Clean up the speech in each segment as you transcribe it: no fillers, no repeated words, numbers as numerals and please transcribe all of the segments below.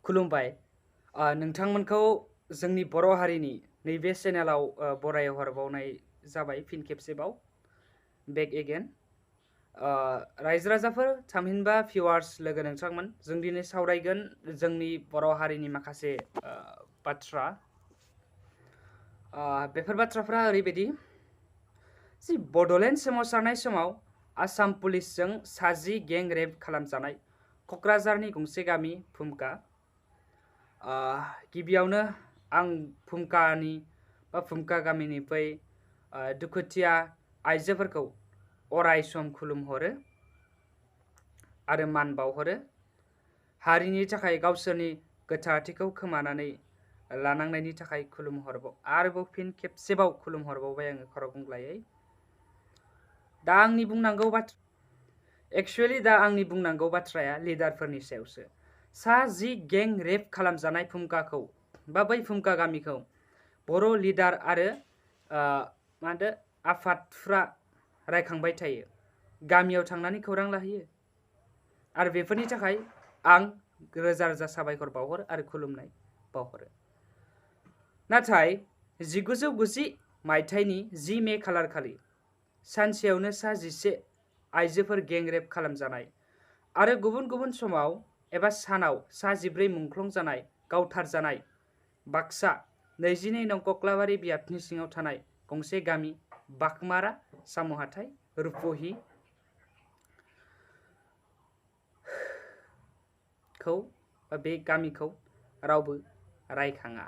खुलुमबाय नोंथांमोनखौ जोंनि बर' हारिनि नैबे चेनेलाव बराय हरबावनाय जाबाय फिन खेबसेबाव बेक एगेन रायजो राजाफोर थामहिनबा भिउवार्स लोगो नोंथांमोन जों दिनै सावरायगोन जोंनि बर' हारिनि माखासे बाथ्रा बेफोर बाथ्राफ्रा ओरैबायदि जि बड'लेण्ड सोमावसारनाय समाव आसाम पुलिसजों 60 गें रेप खालामजानाय क'क्राझारनि गंसे गामि फुमका गिबियावनो आं फुमका गामिनिफ्राय दुखुथिया आइजोफोरखौ अराय सम खुलुमहरो आरो मान बावहरो हारिनि थाखाय गावसोरनि गोथारथिखौ खोमानानै लानांनायनि थाखाय आरोबाव फिन खेबसेबाव खुलुमहरबावबाय आङो खर' गुंग्लायै दा आंनि बुंनांगौ बाथ्राया लिडारफोरनि सायावसो 60 गें रेप खालामजानाय फुमकाखौ बा बै फुमका गामिखौ बर' लिडार आरो आफादफ्रा रायखांबाय थायो गामियाव थांनानै खौरां लाहैयो आरो बेफोरनि थाखाय आं रोजा रोजा साबायखर बावहरो आरो खुलुमनाय बावहरो नाथाय 1990 मायथाइनि 10 मे खालार खालि सानसेयावनो 11 आइजोफोर गें रेप खालामजानाय आरो गुबुन गुबुन समाव एबा सानाव 14 मुंख्लं जानाय गावथारजानाय बाक्सा 22 नं कक्लाबारि बियाबनि सिङाव थानाय गंसे गामि बाकमारा सामुहाथाइ रुपहि बे गामिखौ रावबो रायखाङा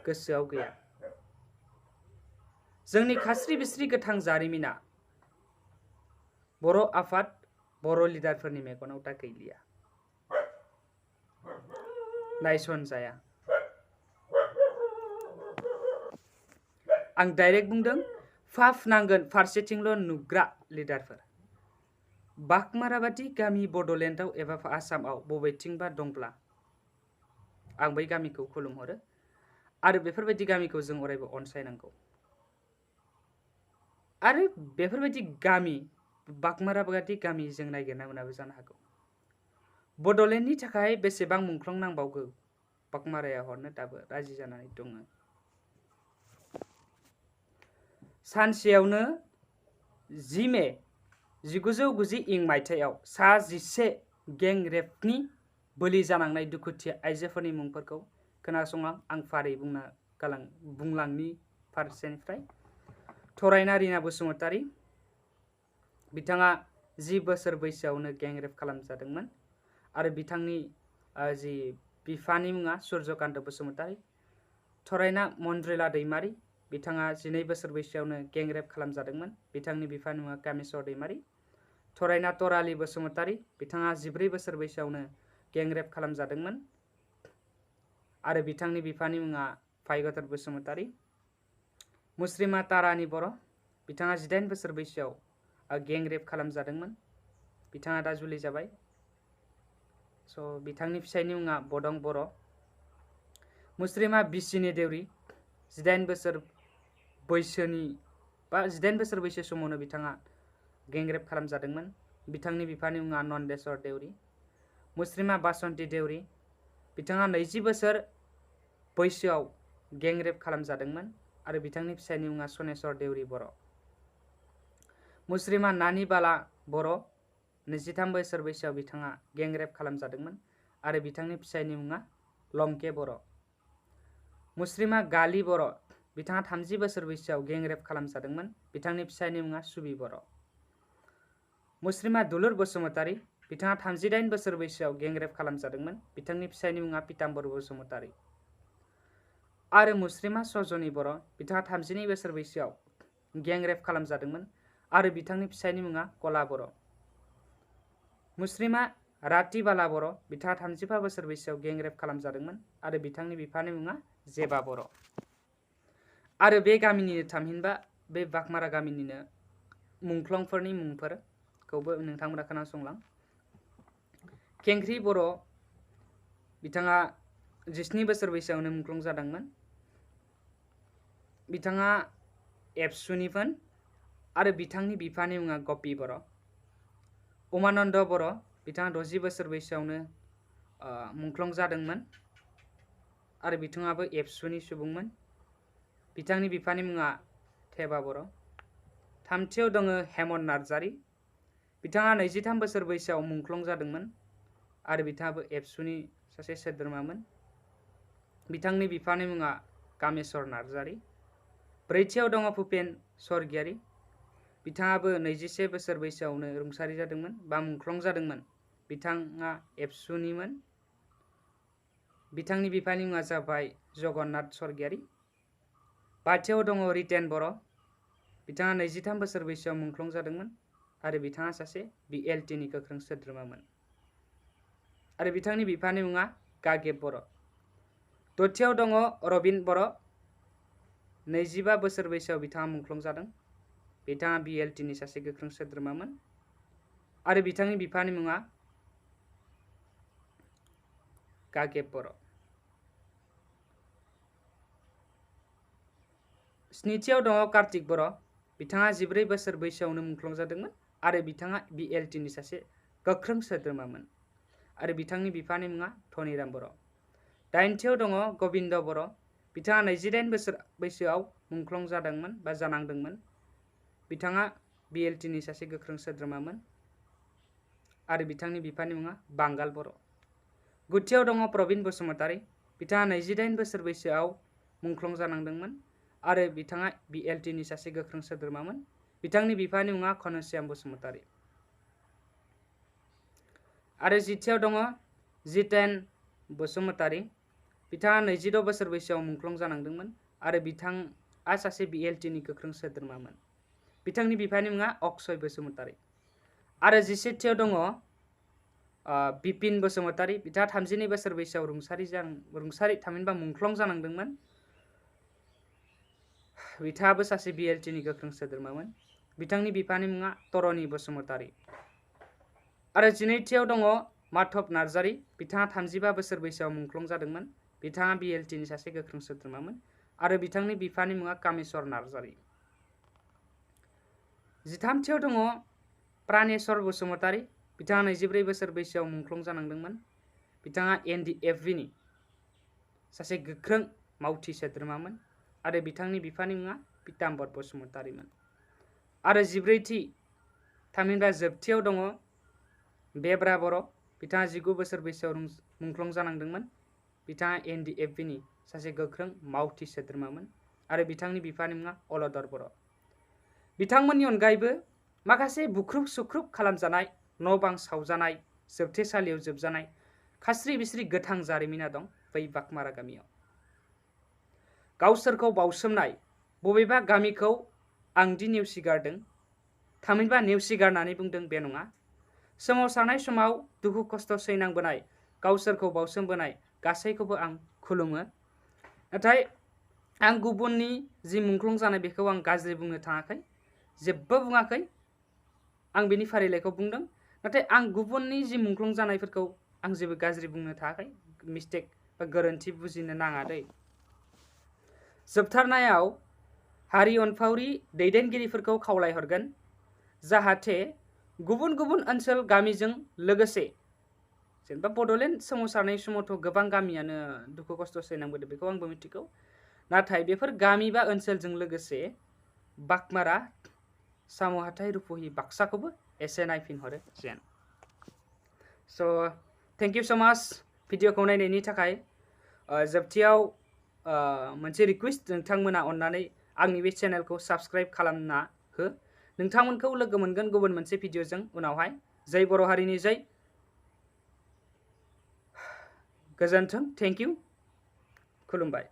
गोसोआव गैया जोंनि खास्रि बिस्रि गोथां जारिमिना बर' आफाद बर' लिडारफोरनि मेगनाव दा गैलिया नायसनजाया आं डाइरेक्ट बुंदों फाफ नांगोन फारसेथिंल' नुग्रा लिडारफोर बाकमारा बादि गामि बड'लेण्डआव एबा आसामाव बबेथिंबा दंब्ला आं बै गामिखौ खुलुमहरो आरो बेफोरबायदि गामिखौ जों अरायबो अनसायनांगौ आरो बेफोरबायदि गामि बाकमारा बादि गामि जों नागिरना मोनाबो जानो हागौ बड'लेण्डनि थाखाय बेसेबां मुंख्लं नांबावगौ बाकमाराया हरनो दाबो राजि जानानै दङ सानसेयावनो 10 मे 1990 मायथाइयाव 11 गें रेपनि बोलि जानांनाय दुखुथिया आइजोफोरनि मुंफोरखौ खोनासंलां आं फारि बुंलांनि फारसेनिफ्राय थरायना रिना बसुमतारी बिथाङा 10 बोसोर बैसोआवनो गें रेप खालामजादोंमोन आरो बिथांनि जि बिफानि मुङा सुर्यकान्त बसुमतारी थरायना मन्द्रिला दैमारी बिथाङा 12 बोसोर बैसोआवनो गें रेप खालामजादोंमोन बिथांनि बिफानि मुङा कामेस्वर दैमारी थरायना तराली बसुमतारी बिथाङा 14 बोसोर बैसोआवनो गें रेप खालामजादोंमोन आरो बिथांनि बिफानि मुङा भागवतर बसुमतारी मुस्रिमा तारानी बर' बिथाङा 18 बोसोर बैसोआव गें रेप खालामजादोंमोन बिथाङा दा जुलि जाबाय बिथांनि फिसायनि मुङा बदं बर' मुस्रिमा बिसिनि देउरि 18 बोसोर बैसो समावनो बिथाङा गें रेप खालामजादोंमोन बिथांनि बिफानि मुङा नन्देश्वर देउरि मुस्रिमा बासन्ती देउरि बिथाङा 20 बोसोर बैसोआव गें रेप खालामजादोंमोन आरो बिथांनि फिसायनि मुङा सनेश्वर देउरि बर' मुस्रिमा नानी बाला बर' 23 बोसोर बैसोआव बिथाङा गें रेप खालामजादोंमोन आरो बिथांनि फिसायनि मुङा लंके बर' मुस्रिमा गाली बर' बिथाङा 30 बोसोर बैसोआव गें रेप खालामजादोंमोन बिथांनि फिसायनि मुङा सुबि बर' मुस्रिमा दुलुर बसुमतारी बिथाङा 38 बोसोर बैसोआव गें रेप खालामजादोंमोन बिथांनि फिसायनि मुङा पिताम्बर बसुमतारी आरो मुस्रिमा सजनी बर' बिथाङा 32 बोसोर बैसोआव गें रेप खालामजादोंमोन आरो बिथांनि फिसायनि मुङा कला बर' मुस्रिमा राती बाला बर' बिथाङा 35 बोसोर बैसोआव गें रेप खालामजादोंमोन आरो बिथांनि बिफानि मुङा जेबा बर' आरो बे गामिनिनो थामहिनबा बे बाकमारा गामिनिनो मुंख्लंफोरनि मुंफोरखौबो नोंथांमोना खोनासंलां केंख्रि बर' बिथाङा 17 बोसोर बैसोआवनो मुंख्लं जादोंमोन बिथाङा एबसुनिमोन आरो बिथांनि बिफानि मुङा गपी बर' उमानन्द बर' बिथाङा 60 बोसोर बैसोआवनो मुंख्लं जादोंमोन आरो बिथाङाबो एबसुनि सुबुंमोन। बिथांनि बिफानि मुङा थेबा बर'। थामथियाव दङ हेमन नार्जारी। बिथाङा 23 बोसोर बैसोआव मुंख्लं जादोंमोन आरो बिथाङाबो एबसुनि सासे सोद्रोमामोन। बिथांनि बिफानि मुङा कामेश्वर नार्जारी। ब्रैथियाव दङ भुपेन स्वर्गियारी। बिथाङाबो 21 बोसोर बैसोआवनो रुंसारि जादोंमोन बा मुंख्लं जादोंमोन। बिथाङा एबसुनिमोन। बिथांनि बिफानि मुङा जाबाय जगन्नाथ स्वर्गियारी। बाथियाव दङ रितेन बर'। बिथाङा 23 बोसोर बैसोआव मुंख्लं जादोंमोन आरो बिथाङा सासे BLTनि गोख्रों सोद्रोमामोन आरो बिथांनि बिफानि मुङा गागेब बर'। दथियाव दङ रबिन बर'। 25 बोसोर बैसोआव बिथाङा मुंख्लं जादों। बिथाङा BLTनि सासे गोख्रों सोद्रोमामोन आरो बिथांनि बिफानि मुङा गागेब बर'। स्निथियाव दङ कार्तिक बर'। बिथाङा 14 बोसोर बैसोआवनो मुंख्लं जादोंमोन आरो बिथाङा BLTनि सासे गोख्रों सोद्रोमामोन आरो बिथांनि बिफानि मुङा धनिराम बर'। दाइनथियाव दङ गबिन्द बर'। बिथाङा 28 बोसोर बैसोआव मुंख्लं जादोंमोन बा जानांदोंमोन। बिथाङा BLTनि सासे गोख्रों सोद्रोमामोन आरो बिथांनि बिफानि मुङा बांगाल बर'। गुथियाव दङ प्रबिन बसुमतारी। बिथाङा 28 बोसोर बैसोआव मुंख्लं जानांदोंमोन आरो बिथाङा BLTनि सासे गोख्रों सोद्रोमामोन। बिथांनि बिफानि मुङा घनश्याम बसुमतारी। आरो जिथियाव दङ जितेन बसुमतारी। बिथाङा 26 बोसोर बैसोआव मुंख्लं जानांदोंमोन आरो बिथाङा सासे BLTनि गोख्रों सोद्रोमामोन। बिथांनि बिफानि मुङा अक्षय बसुमतारी। आरो 17थियाव दङ बिपिन बसुमतारी। बिथाङा 32 बोसोर बैसोआव थामहिनबा मुंख्लं जानांदोंमोन। बिथाङाबो सासे BLTनि गोख्रों सोद्रोमामोन। बिथांनि बिफानि मुङा तरनि बसुमतारी। आरो 12थियाव दङ माधव नार्जारी। बिथाङा 35 बोसोर बैसोआव मुंख्लं जादोंमोन। बिथाङा BLTनि सासे गोख्रों सोद्रोमामोन आरो बिथांनि बिफानि मुङा कामेश्वर नार्जारी। 13थियाव दङ प्राणेश्वर बसुमतारी। बिथाङा 24 बोसोर बैसोआव मुंख्लं जानांदोंमोन। बिथाङा NDFBनि सासे गोख्रों मावथि सोद्रोमामोन आरो बिथांनि बिफानि मुङा पिताम्बर बसुमतारीमोन। आरो 14थि थामहिनबा जोबथियाव दङ बेब्रा बर'। बिथाङा 19 बोसोर बैसोआव मुंख्लं जानांदोंमोन। बिथाङा NDFBनि सासे गोख्रों मावथि सोद्रोमामोन आरो बिथांनि बिफानि मुङा अलधर बर'। बिथांमोननि अनगायैबो माखासे बुख्रुब सुख्रुब खालामजानाय, न' बां सावजानाय, जोबथेसालियाव जोबजानाय खास्रि बिस्रि गोथां जारिमिना दं बै बाघमारा गामियाव। गावसोरखौ बावसोमनाय बबेबा गामिखौ आंदि नेवसिगारदों, थामहिनबा नेवसिगारनानै बुंदों बे नङा। सोमावसारनाय समाव दुखु खस्थ' सैनांबोनाय, गावसोरखौ बावसोमबोनाय गासैखौबो आं खुलुमो। नाथाय आं गुबुननि जि मुंख्लं जानाय बेखौ आं गाज्रि बुंनो थाङाखै, जेबो बुङाखै। आं बेनि फारिलाइखौ बुंदों। नाथाय आं गुबुननि जि मुंख्लं जानायफोरखौ आं जेबो गाज्रि बुंनो थाङाखै। मिस्टेक बा गोरोन्थि बुजिनो नाङा दै। जोबथारनायाव हारि अनफावरि दैदेनगिरिफोरखौ खावलायहरगोन जाहाथे गुबुन गुबुन ओनसोल गामिजों लोगोसे, जेनेबा बड'लेण्ड सोमावसारनाय समावथ' गोबां गामियानो दुखु खस्थ' सैनांबोदों बेखौ आंबो मिथिगौ। नाथाय बेफोर गामि बा ओनसोलजों लोगोसे बाघमारा, सामुहाथाइ, रुपहि, बाक्साखौबो एसे नायफिनहरो जेन। स' थेंक इउ स' माच भिडिअखौ नायनायनि थाखाय। जोबथियाव मोनसे रिकुवेस्ट, नोंथांमोना अननानै आंनि बे चेनेलखौ साबस्क्राइब खालामना हो। नोंथांमोनखौ लोगो मोनगोन गुबुन मोनसे भिडिअजों उनावहाय। जय बर' हारिनि जय। गोजोन्थों, थेंक इउ, खुलुमबाय।